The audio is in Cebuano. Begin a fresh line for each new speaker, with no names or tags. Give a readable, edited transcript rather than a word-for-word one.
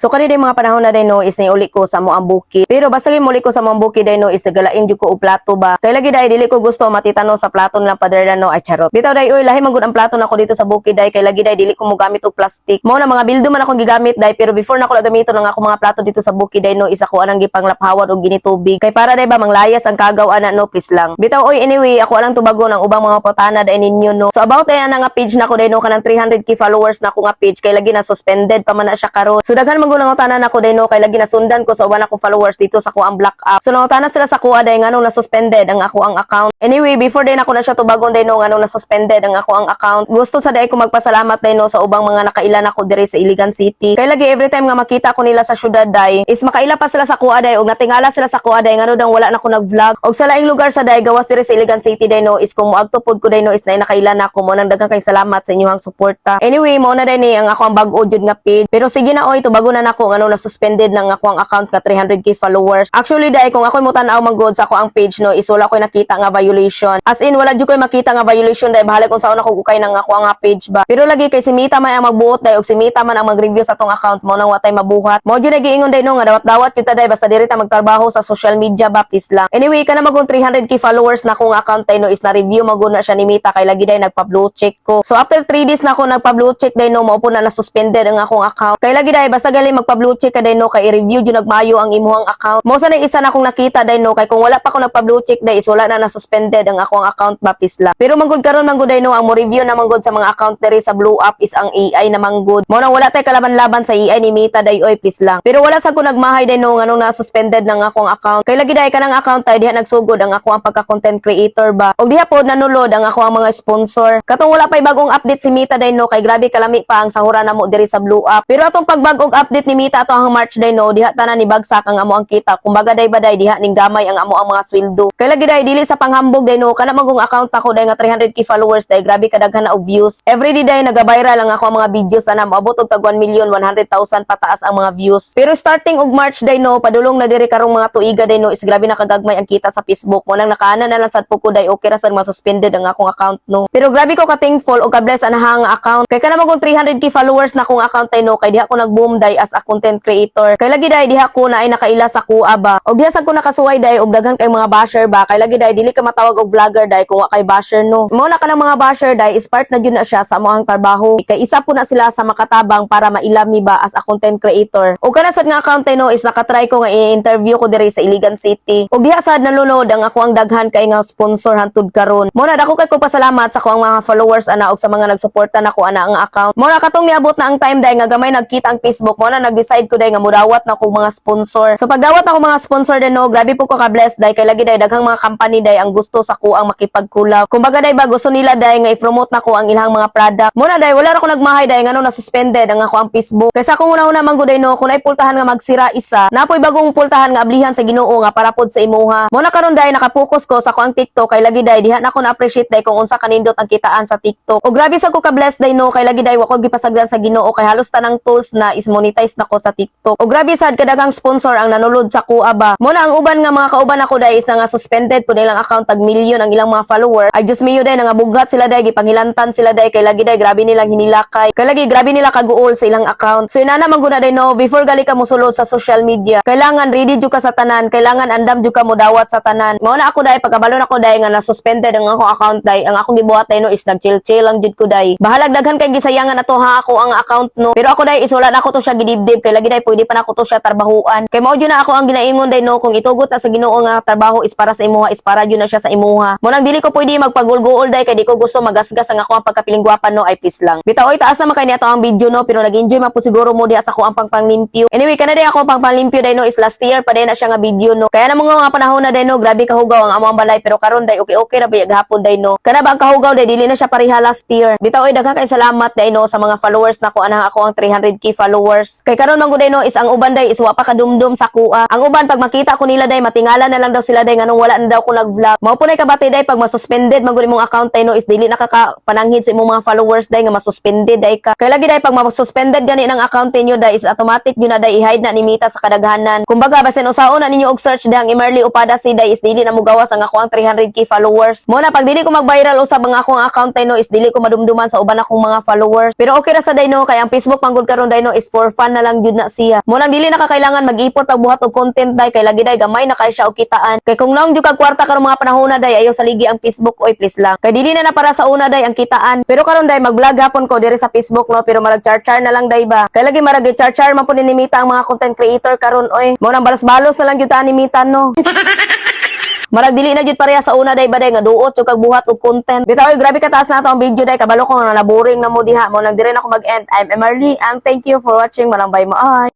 So kani day mga panahon na day no is niuli ko sa amo ang bukid. Pero basta gyud muli ko sa amo ang bukid day no is nagalain jud ko og plato ba. Kay lagi day dili ko gusto matitano sa plato nilang paderlan no, ay charot. Bitaw day oy, lahi man gud ang plato nako dito sa bukid day kay lagi day dili ko mogamit og plastic. Mao na mga bildo man akong gigamit day, pero before nako na gamiton ang ako mga plato dito sa bukid day no is ako anang gipanglaphawan og ginitubig. Kay para day ba manglayas ang kagaw ana no, please lang. Bitaw oy, anyway, ako alang tubagon ang ubang mga putana day ninyo no. So about ay ana nga page nako day no, kanang 300K followers na ako nga page, kay lagi na suspended pa man na siya karon. So daghan man gud nangutana nako day no kay lagi nasundan ko sa uban akong followers dito sa ako ang black app. So nangutana sila sa kuha day nganong na suspended ang ako ang account. Anyway, before day nako na siya tubagon day no nganong na suspended ang ako ang account, gusto sa day ko magpasalamat day no sa ubang mga nakaila nako diri sa Iligan City. Kay lagi every time nga makita ko nila sa syudad day is makaila pa sila sa kuha day og natingala sila sa kuha day ngano dang wala na ko nag-vlog. Og sa laing lugar sa day gawas diri sa Iligan City day no is kung moadto pod ko day no is naay nakaila nako mo nang daghan kay salamat sa inyong suporta. Anyway, mao na day ni ang ako ang bag-o jud nga page. Pero sige na oy, tubagon na nako ngano na suspended nang ako ang account nga 300K followers. Actually day kung ako'y motan-aw man gud sa ako ang page no is wala ko'y nakita nga violation. As in, wala jud ko'y makita nga violation day, bahala kung saan ako ukay nang ako ang nga page ba. Pero lagi kay si Meta may ang magbuot day og si Meta man ang mag-review sa atong account, mo nang watay mabuhat. Mo jud nagiingon day no nga dawat-dawat kita day basta diri ta magtrabaho sa social media ba, please lang. Anyway, kana magong 300K followers na akong account day no is na review magud na siya ni Meta kay lagi day nagpa-blue check ko. So after 3 days na ako nagpa-blue check day no, mao po na na-suspended ang akong account. Kay lagi day basta gali magpa-blue check ka day no kay i-review jud nagmayo ang imuhang account. Mo sa na isa na akong nakita day no kay kung wala pa ako nagpa-blue check day is wala na na-suspended ang akong account ba, please lang. Pero manggod karon manggod day no ang mo review na manggod sa mga account diri sa Blue App is ang AI na manggod. Mo nang wala tay kalaban-laban sa AI ni Meta day oy, please lang. Pero wala sa ko nagmahay day no nganong na-suspended ng akong account. Kay lagi day kanang account tay diha nagsugod ang ako ang pagka-content creator ba. Og diha pod nanulod ang ako ang mga sponsor. Katong wala pay bagong update si Meta day no kay grabe kalami pa ang sahura namo diri sa Blue App. Pero atong pagbag-og update ni Meta ato ang March day no, diha tanan ni bagsak ang amo ang kita. Kumbaga day ba day diha ning gamay ang amo ang mga sweldo. Kay lagi day dili sa panghambog day no, kana magong account ako day nga 300K followers day grabe kadaghan na og views. Every day day naga-viral ang ako ang mga videos ana, moabot og tag 1,100,000 pataas ang mga views. Pero starting og March day no, padulong na diri karong mga tuiga day no is grabe nakagagmay ang kita sa Facebook. Mo nang nakaana na lang sad po ko day okay ra sad ma-suspended ang akong account no. Pero grabe ko ka-thankful og ka-bless anahang account. Kay kana magong 300K followers na akong account day no kay diha ko nag-boom day as a content creator. Kay lagi day diha ko na ay nakaila sa kuha ba. Og diha sad ko nakasuway day og daghan kay mga basher ba. Kay lagi day dili ka matawag og vlogger day kung wa kay basher no. Mo na kanang mga basher day is part na jud na siya sa among trabaho. Kay isa po na sila sa makatabang para mailami ba as a content creator. Og kana sad nga account day no is nakatry ko nga i-interview ko diri sa Iligan City. Og diha sad nalunod ang ako ang daghan kay nga sponsor hantud karon. Mo na dako kay ko pasalamat sa ako ang mga followers ana og sa mga nagsuporta nako ana ang account. Mo na katong niabot na ang time day nga gamay nagkita ang Facebook, mo na nag-decide ko day nga mudawat na kog mga sponsor. So pagdawat ako mga sponsor din no, grabe po ko ka-bless day kay lagi day daghang mga company day ang gusto sa ko ang makipag-collab. Kumbaga day ba gusto nila day nga i-promote nako ang ilang mga product. Mo na day wala ra ko nagmahay day ngano na suspended ang ako ang Facebook. Kaysa kung una-una man gud day no, kung ay pultahan nga magsira isa, napoy bagong pultahan nga ablihan sa Ginoo nga para pod sa imuha. Mo na karon day nakapokus ko sa ako ang TikTok kay lagi day diha na ko na-appreciate day kung unsa kanindot ang kitaan sa TikTok. O grabe sa ko ka-bless day no kay lagi day wa ko gipasagdan sa Ginoo kay halos tanang tools na is monetize na ko sa TikTok. O grabe sad kadaghang sponsor ang nanulod sa kuha ba. Mo na ang uban nga mga kauban ako day is na nga suspended po nilang account, tag million ang ilang mga follower. Ay Diyos mio day nangabughat sila day, gipanghilantan sila day kay lagi day grabe nilang hinilakay. Kay lagi grabe nila kaguol sa ilang account. So inana man gud na day no, before gali ka mosulod sa social media, kailangan ready jud ka sa tanan, kailangan andam jud ka modawat sa tanan. Mao na ako day pagkabalo nako day nga na suspended ang akong account day, ang akong gibuhat day no is nag-chill-chill lang jud ko day. Bahalag daghan kay gisayangan ato ha ako ang account no. Pero ako day is wala na ako to siya gidibdib kay lagi day pwede pa nako to siya trabahuan. Kay mao jud na ako ang ginaingon day no, kung itugot na sa Ginoo nga trabaho is para sa imuha is para jud na siya sa imuha. Mo nang dili ko pwede magpagulguol day kay di ko gusto magasgas ang ako ang pagkapilingguapan no, ay please lang. Bitaw oy, taas na man kay niya ang video no, pero nag-enjoy man po siguro mo diha sa ako ang pangpanglimpyo. Anyway, kana day ako ang pangpanglimpyo day no is last year pa day na siya nga video no. Kaya na mga panahon na day no, grabe kahugaw ang amo ang balay, pero karon day okay okay ra ba gahapon day no. Kana ba ang kahugaw day dili na siya pareha last year. Bitaw oy, daghan kay salamat day no sa mga followers nako anang ako ang 300K followers. Kay karon man gud day no is ang uban day is wa pa kadumdum sa kuha. Ang uban pag makita ko nila day matingala na lang daw sila day nganong wala na daw ko nag-vlog. Mao po nay kabati day pag masuspended man gud imong account day no is dili nakakapananghid sa imong mga followers day nga masuspended day ka. Kay lagi day pag masuspended gani ng account ninyo day is automatic yun na day i-hide na ni Meta sa kadaghanan. Kumbaga basin usaon na ninyo og search dahang Emerly Upada si day is dili na mugawas ang ako ang 300K followers. Mo na pag dili ko mag-viral usab ang akong account day no is dili ko madumduman sa uban akong mga followers. Pero okay ra sa day no kay ang Facebook manggod karon day no is for fun. Kitaan na lang jud na siya. Mo nang dili na ka kailangan mag-ipot pagbuhat og content, day, kay lagi day gamay na kay siya og kitaan. Kay kung naong jud kag kwarta karong mga panahon na, day, ayaw saligi ang Facebook oy, please lang. Kay dili na na para sa una, day, ang kitaan. Pero karon, day, mag-vlog hapon ko diri sa Facebook, no, pero marag char-char na lang, day, ba. Kay lagi marag char-char man pud ni Mita ang mga content creator karon oy. Mo nang balos-balos na lang jud ta ni Mita, no. Marag dili na jud pareha sa una, day ba, day, nga duot jud kag buhat og content. Bitaw oy, grabe ka taas na ato ang video, day, kabalo ko nga na boring na mo diha. Mo nang dire na ako mag-end. I'm Emerly and thank you for watching. Malambay mo ay.